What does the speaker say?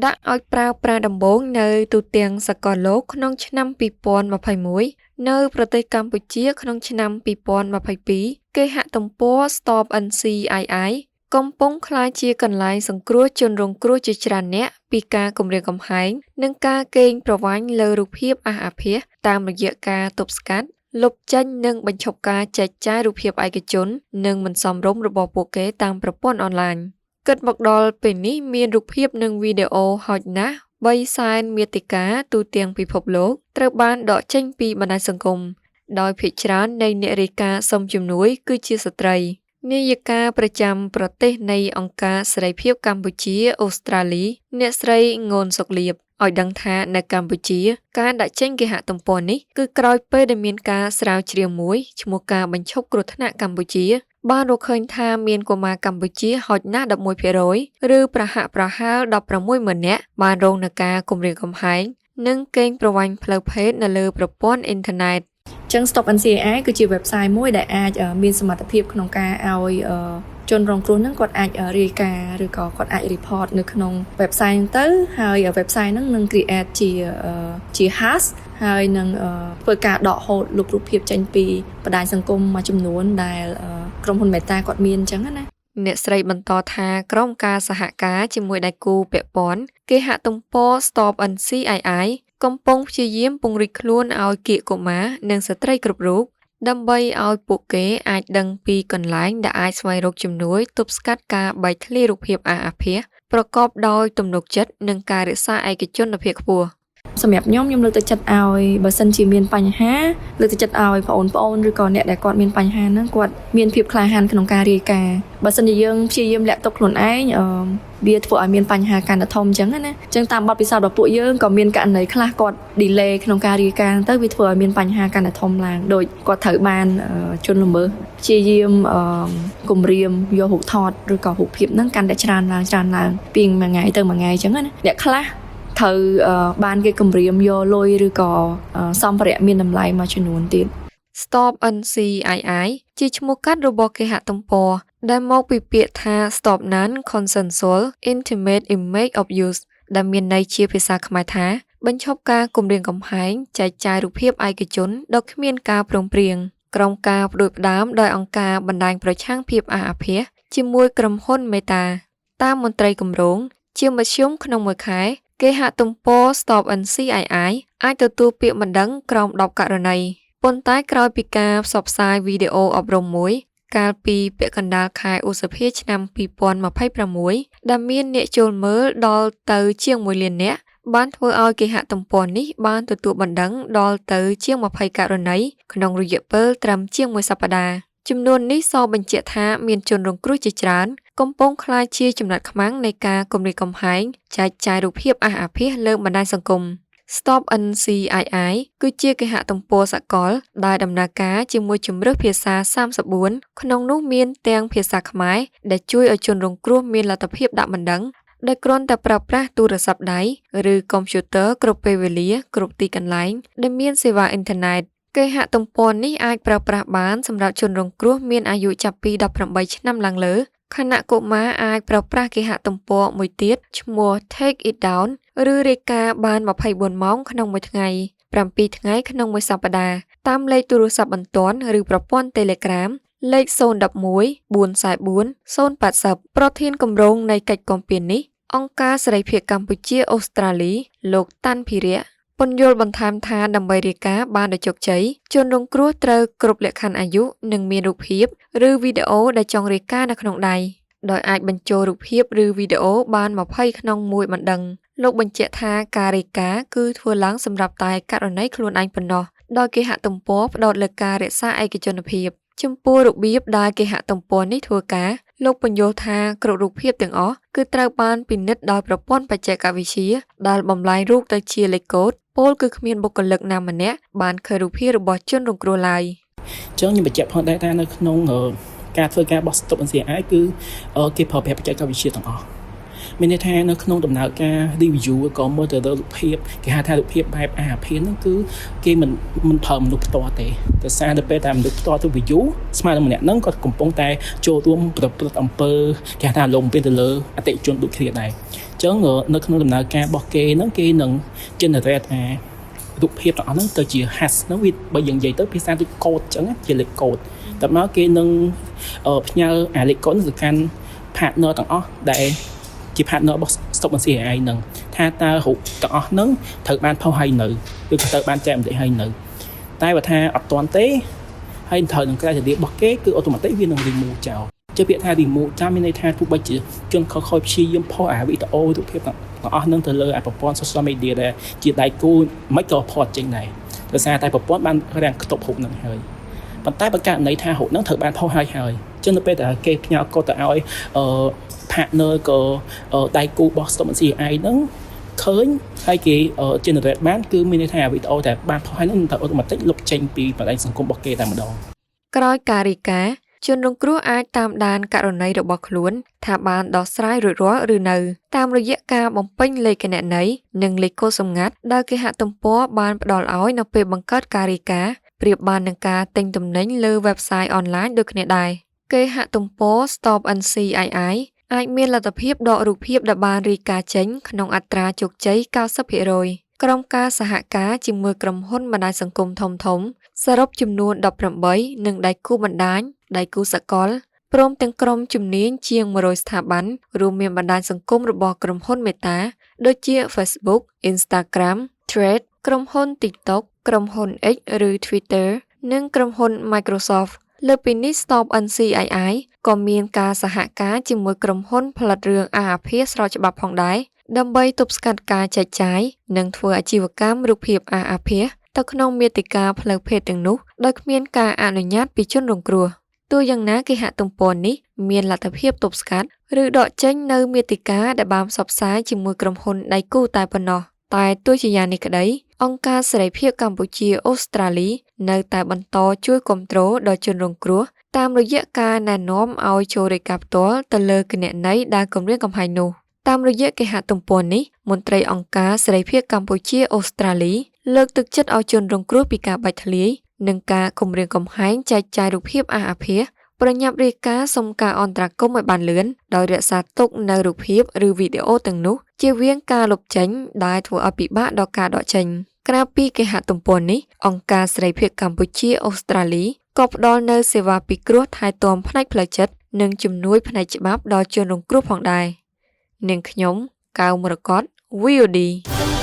ដាក់ឲ្យប្រើប្រាស់ដំបូងនៅទូទាំងសកលលោកក្នុងឆ្នាំ2021នៅប្រទេសកម្ពុជាក្នុងឆ្នាំ2022គេហទំព័រ Stop NCII កំពុងក្លាយជាកន្លែងសង្គ្រោះជនរងគ្រោះជាច្រើនអ្នកពីការគំរាមកំហែងនិងការកេងប្រវ័ញ្ចលើរូបភាពអាសអាភាសតាមរយៈការទប់ស្កាត់លុបចេញនិងបញ្ឈប់ការចែកចាយរូបភាពឯកជននិងមិនសមរម្យរបស់ពួកគេតាមប្រព័ន្ធអនឡាញ។ គិតមកដល់ពេលនេះមានរូបភាពនិងវីដេអូហោចណាស់3សែនមាតិកាទូទាំងពិភពលោកត្រូវបានដកចេញពីបណ្ដាញសង្គមដោយភាគច្រើននៃអ្នករាយការណ៍សុំជំនួយគឺជាស្ត្រី។នាយិកាប្រចាំប្រទេសនៃអង្គការសេរីភាពកម្ពុជាអូស្ត្រាលីអ្នកស្រីងួនសុកលៀបឲ្យដឹងថានៅកម្ពុជាការដាក់ចេញគេហទំព័រនេះគឺក្រោយពេលដែលមានការស្រាវជ្រាវមួយឈ្មោះការបញ្ឈប់គ្រោះថ្នាក់កម្ពុជាបានរកឃើញថាមានកុមារកម្ពុជាហោចណាស់11%ឬប្រហាក់ប្រហែល16ម៉ឺននាក់បានរងនឹងការគំរាមកំហែងនិងកេងប្រវ័ញ្ចផ្លូវភេទនៅលើប្រព័ន្ធអ៊ីនធឺណិត។ ចឹង Stop NCII គឺជា website មួយដែលអាចមានសមត្ថភាពក្នុងការឲ្យជនរងគ្រោះហ្នឹងគាត់អាចរាយការណ៍ឬក៏គាត់អាច report នៅក្នុង website ហ្នឹងទៅហើយ website ហ្នឹងនឹង create ជា hash ហើយនឹងធ្វើការដកហូតលុបរូបភាពចេញពីបណ្ដាញសង្គមមួយចំនួនដែលក្រុមហ៊ុន Meta គាត់មានអញ្ចឹងណា។ អ្នកស្រីបន្តថាក្រុមការសហការជាមួយដៃគូពាក់ព័ន្ធគេហទំព័រ Stop NCII កំពុងព្យាយាមពង្រីកខ្លួនឲ្យកៀកកុមារនិងស្ត្រីគ្រប់រូបដើម្បីឲ្យពួកគេអាចដឹងពីកន្លែងដែលអាចស្វែងរកជំនួយទប់ស្កាត់ការបែកធ្លាយរូបភាពអាសអាភាសប្រកបដោយទំនុកចិត្តនិងការរក្សាឯកជនភាពខ្ពស់។ សម្រាប់ខ្ញុំខ្ញុំលើកទឹកចិត្តឲ្យបើសិនជាមានបញ្ហាលើកទឹកចិត្តឲ្យបងប្អូនឬក៏អ្នកដែលគាត់មានបញ្ហាហ្នឹងគាត់មានភាពក្លាហានក្នុងការរាយការណ៍បើសិនជាយើងព្យាយាមលាក់ទុកខ្លួនឯងអឺវាធ្វើឲ្យមានបញ្ហាកាន់តែធំអញ្ចឹងណាអញ្ចឹងតាមបទពិសោធន៍របស់ពួកយើងក៏មានករណីខ្លះគាត់ delay ក្នុងការរាយការណ៍ទៅវាធ្វើឲ្យមានបញ្ហាកាន់តែធំឡើងដោយគាត់ត្រូវបានជនល្មើសព្យាយាមគំរាមយករូបថតឬក៏រូបភាពហ្នឹងកាន់តែច្រើនឡើងច្រើនឡើងពីមួយថ្ងៃទៅមួយថ្ងៃអញ្ចឹងណាអ្នកខ្លះត្រូវបានគេគម្រាមយកលុយឬក៏សម្ភារៈមានតម្លៃមួយចំនួនទៀត។ Stop NCII ជាឈ្មោះកាត់របស់គេហទំព័រដែលមកពីពាក្យថា Stop Non Consensual Intimate Image Abuse ដែលមានន័យជាភាសាខ្មែរថាបញ្ឈប់ការគំរាមកំហែងចែកចាយរូបភាពឯកជនដោយគ្មានការព្រមព្រៀងក្រោមការផ្ដួចផ្ដើមដោយអង្គការបណ្ដាញប្រឆាំងភាពអាសអាភាសជាមួយក្រុមហ៊ុនមេតាតាមមន្ត្រីគម្រោងជាមធ្យមក្នុងមួយខែគេហទំព័រ Stop NCII អាចទទួលពាក្យបណ្ដឹងក្រោម10ករណីប៉ុន្តែក្រោយពីការផ្សព្វផ្សាយវីដេអូអប់រំមួយកាលពីពាក់កណ្ដាលខែឧសភាឆ្នាំ2026ដែលមានអ្នកចូលមើលដល់ទៅជាង1លាននាក់បានធ្វើឲ្យគេហទំព័រនេះបានទទួលបណ្ដឹងដល់ទៅជាង20ករណីក្នុងរយៈពេលត្រឹមជាងមួយសប្តាហ៍ចំនួននេះសបញ្ជាក់ថាមានជនរងគ្រោះជាច្រើនកំពុងក្លាយជាចំណាត់ខ្មាំងនៃការគំរាមកំហែងចែកចាយរូបភាពអាសអាភាសលើបណ្ដាញសង្គម។ Stop NCII គឺជាគេហទំព័រសកលដែលដំណើរការជាមួយជម្រើសភាសា34ក្នុងនោះមានទាំងភាសាខ្មែរដែលជួយឲ្យជនរងគ្រោះមានលទ្ធភាពដាក់បណ្ដឹងដោយគ្រាន់តែប្រើប្រាស់ទូរស័ព្ទដៃឬកុំព្យូទ័រគ្រប់ពេលវេលាគ្រប់ទីកន្លែងដែលមានសេវាអ៊ីនធឺណិតគេហទំព័រនេះអាចប្រើប្រាស់បានសម្រាប់ជនរងគ្រោះមានអាយុចាប់ពី18ឆ្នាំឡើងលើខណៈកុមារអាចប្រើប្រាស់គេហទំព័រមួយទៀតឈ្មោះ Take It Down ឬរាយការណ៍បាន24ម៉ោងក្នុងមួយថ្ងៃ7ថ្ងៃក្នុងមួយសប្តាហ៍តាមលេខទូរស័ព្ទបន្ទាន់ឬប្រព័ន្ធ Telegram លេខ011 444 080ប្រធានគម្រោងនៃកិច្ចគាំពារនេះអង្គការសេរីភាពកម្ពុជាអូស្ត្រាលីលោកតាន់ភិរៈពន្យល់បន្ថែមថាដើម្បីរាយការណ៍បានដោយជោគជ័យជនរងគ្រោះត្រូវគ្រប់លក្ខខណ្ឌអាយុនិងមានរូបភាពឬវីដេអូដែលចង់រាយការណ៍នៅក្នុងដៃដោយអាចបញ្ចូលរូបភាពឬវីដេអូបាន20ក្នុងមួយបណ្ដឹងលោកបញ្ជាក់ថាការរាយការណ៍គឺធ្វើឡើងសម្រាប់តែករណីខ្លួនឯងប៉ុណ្ណោះដោយគេហទំព័រផ្ដោតលើការរក្សាឯកជនភាពចំពោះរបៀបដែលគេហទំព័រនេះធ្វើការលោកពន្យល់ថាគ្រប់រូបភាពទាំងអស់គឺត្រូវបានពិនិត្យដោយប្រព័ន្ធបច្ចេកវិទ្យាដែលបំលែងរូបទៅជាលេខកូដពោលគឺគ្មានបុគ្គលិកណាម្នាក់បានឃើញរូបភាពរបស់ជនរងគ្រោះឡើយ។ អញ្ចឹងខ្ញុំបញ្ជាក់ផងដែរថានៅក្នុងការធ្វើការបោះ Stop NCI គឺគេប្រើប្រាស់បច្ចេកវិទ្យាទាំងអស់មានន័យថានៅក្នុងដំណើរការ review ក៏មើលទៅលើរូបភាពគេហៅថារូបភាពបែបអាភាហ្នឹងគឺគេមិនប្រើមនុស្សផ្ទាល់ទេដោយសារទៅពេលតែមនុស្សផ្ទាល់ទៅ view ស្មើនឹងម្នាក់ហ្នឹងគាត់កំពុងតែចូលរួមប្រព្រឹត្តអំពើគេហៅថាលំពេញទៅលើអតិជនដូចគ្នាដែរ។ ចឹងនៅក្នុងដំណើរការរបស់គេហ្នឹងគេនឹង generate អារូបភាពទាំងអស់ហ្នឹងទៅជា hash ហ្នឹងវាបើយើងនិយាយទៅភាសាដូចកូដចឹងជាលេខកូដតែមកគេនឹងផ្ញើអាលេខកូដទៅកាន់ partner ទាំងអស់ដែលជា partner របស់ Stop NCII ហ្នឹងថាតើរូបទាំងអស់ហ្នឹងត្រូវបានផុសហើយនៅឬក៏ត្រូវបានចែករំលែកហើយនៅតែបើថាអត់ទាន់ទេហើយត្រូវនឹង criteria របស់គេគឺ automatic វានឹង remove ចោលជាពាក្យថា remove ចោលមានន័យថាទោះបីជាជនខិលខូចព្យាយាមផុសអាវីដេអូរូបភាពទាំងអស់ហ្នឹងទៅលើអាប្រព័ន្ធ social media ដែលជាដៃគូមិនក៏ផុសចេញដែរដោយសារតែប្រព័ន្ធបានរាំងខ្ទប់រូបហ្នឹងហើយប៉ុន្តែបើករណីថារូបហ្នឹងត្រូវបានផុសហើយហើយចឹងនៅពេលដែលគេផ្ញើកូដទៅឲ្យអឺ partner ក៏ដៃគូរបស់ Stop NCII ហ្នឹងឃើញហើយគេ generate បានគឺមានន័យថាវីដេអូដែលបានផុសហើយហ្នឹងត្រូវ automatic លុបចេញពីបណ្ដាញសង្គមរបស់គេតែម្ដង។ ក្រោយការរាយការណ៍ជនរងគ្រោះអាចតាមដានករណីរបស់ខ្លួនថាបានដោះស្រាយរួចរាល់ឬនៅតាមរយៈការបំពេញលេខគណនីនិងលេខកូដសម្ងាត់ដែលគេហទំព័របានផ្ដល់ឲ្យនៅពេលបង្កើតការរាយការណ៍ប្រៀបបាននឹងការទិញទំនិញលើ website អនឡាញដូចគ្នាដែរគេហទំព័រ Stop NCII អាចមានលទ្ធភាពដករូបភាពដែលបានរាយការណ៍ចេញក្នុងអត្រាជោគជ័យ90%ក្រោមការសហការជាមួយក្រុមហ៊ុនបណ្ដាញសង្គមធំៗសរុបចំនួន18និងដៃគូបណ្ដាញដៃគូសកលព្រមទាំងក្រុមជំនាញជាង100ស្ថាប័នរួមមានបណ្ដាញសង្គមរបស់ក្រុមហ៊ុន Meta ដូចជា Facebook, Instagram, Threads ក្រុមហ៊ុន TikTok ក្រុមហ៊ុន X ឬ Twitter និងក្រុមហ៊ុន Microsoft លើសពីនេះ Stop NCII ក៏មានការសហការជាមួយក្រុមហ៊ុនផលិតរឿងអាសអាភាសស្របច្បាប់ផងដែរដើម្បីទប់ស្កាត់ការចែកចាយនិងធ្វើអាជីវកម្មរូបភាពអាសអាភាសទៅក្នុងមាតិកាផ្លូវភេទទាំងនោះដោយគ្មានការអនុញ្ញាតពីជនរងគ្រោះទោះយ៉ាងណាគេហទំព័រនេះមានលទ្ធភាពទប់ស្កាត់ឬដកចេញនៅមាតិកាដែលបានផ្សព្វផ្សាយជាមួយក្រុមហ៊ុនដៃគូតែប៉ុណ្ណោះតែទោះជាយ៉ាងនេះក្តីអង្គការសេរីភាពកម្ពុជាអូស្ត្រាលីនៅតែបន្តជួយគាំទ្រដល់ជនរងគ្រោះតាមរយៈការណែនាំឲ្យចូលរាយការណ៍ផ្ទាល់ទៅលើគណនីដែលគំរាមកំហែងនោះតាមរយៈគេហទំព័រនេះមន្ត្រីអង្គការសេរីភាពកម្ពុជាអូស្ត្រាលីលើកទឹកចិត្តឲ្យជនរងគ្រោះពីការបែកធ្លាយនិងការគំរាមកំហែងចែកចាយរូបភាពអាសអាភាសប្រញាប់រាយការណ៍សុំការអន្តរាគមន៍ឲ្យបានលឿនដោយរក្សាទុកនៅរូបភាពឬវីដេអូទាំងនោះជៀសវាងការលុបចេញដែលធ្វើឲ្យពិបាកដល់ការដកចេញក្រៅពីគេហទំព័រនេះអង្គការសេរីភាពកម្ពុជាអូស្ត្រាលីក៏ផ្ដល់នូវសេវាពិគ្រោះថែទាំផ្នែកផ្លូវចិត្តនិងជំនួយផ្នែកច្បាប់ដល់ជនរងគ្រោះផងដែរនាងខ្ញុំកៅមរកត VOD។